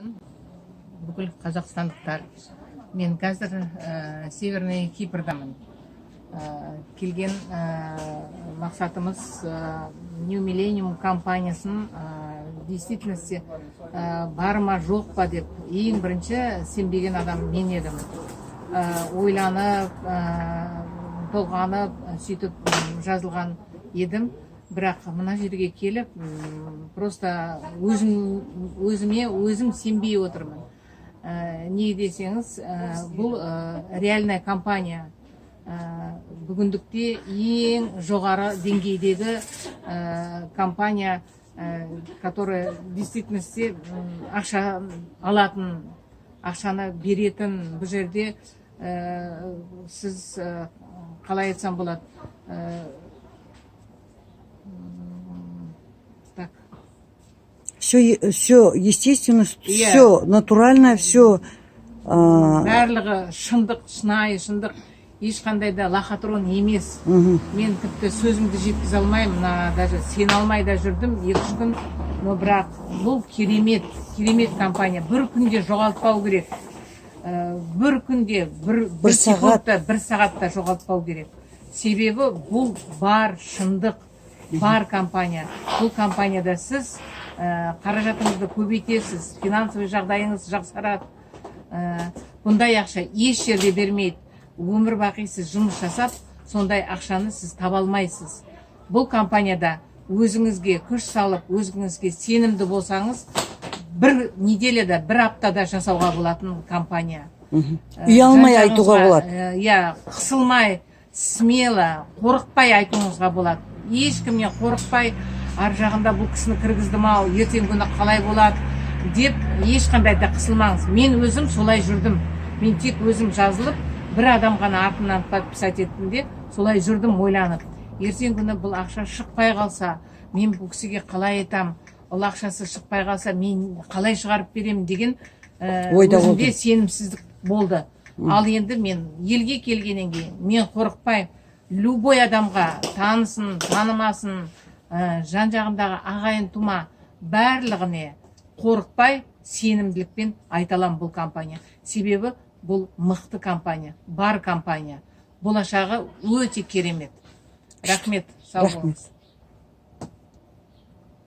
Бүкіл қазақстандықтар, мен қазір Северный Кипрдамын. Келген мақсатымыз New Millennium компаниясын в действительности бар ма, жоқ па деп ең бірінші сенбеген адам мен едім. Ойланып, толғанып, сөйтіп жазылған едім, бірақ мына жерге келіп, просто өзім өзіме өзім сенбей отырмын. Неге десеңіз, бұл реальная компания. Бүгіндікте ең жоғары деңгейдегі компания, которая в действительности ақша алатын, ақшаны беретін. Бұл жерде сіз, қалай айтсам болады, так. Все, все естественно, Иә. Все натурально, все. Барлығы шындық, шынайы шындық, ешқандай да лохотрон емес. Мен тіпті сөзімді жеткізе алмаймын, мына даже сене алмай да жүрдім 2-3 күн, но бірақ бұл керемет, керемет компания. Бір күнде жоғалтпау керек. Бір күнде, бір Бір сағат. секундта, бір сағатта жоғалтпау керек, себебі бұл бар шындық, бар компания. Бұл компанияда сіз қаражатыңызды көбейтесіз, финансовый жағдайыңыз жақсарады. Бұндай ақша еш жерде бермейді. Өмір бақи сіз жұмыс жасап, сондай ақшаны сіз таба алмайсыз. Бұл компанияда өзіңізге күш салып, өзіңізге сенімді болсаңыз, бір неделяда, бір аптада жасауға болатын компания. Ұялмай Жан-жағыңызға, айтуға болады. Иә, қысылмай, смело, қорықпай айтуыңызға болады, ешкімнен қорықпай. Ар жағында бұл кісіні кіргіздім ау, ертеңгі күні қалай болады деп ешқандай да қысылмаңыз. Мен өзім солай жүрдім. Мен тек өзім жазылып, бір адам ғана артымнан подписать еттім де, солай жүрдім ойланып: ертеңгі күні бұл ақша шықпай қалса, мен бұл кісіге қалай айтам, ол ақшасы шықпай қалса, мен қалай шығарып беремін деген Ойда өзімде болды. сенімсіздік болды. Ал енді мен елге келгеннен кейін мен қорықпай любой адамға, танысын, танымасын, жан жағындағы ағайын тума, барлығіне қорықпай, сенімділікпен айта аламын бұл компания, себебі бұл мықты компания, бар компания, болашағы өте керемет. Рахмет, сау Рахмет. болыңыз.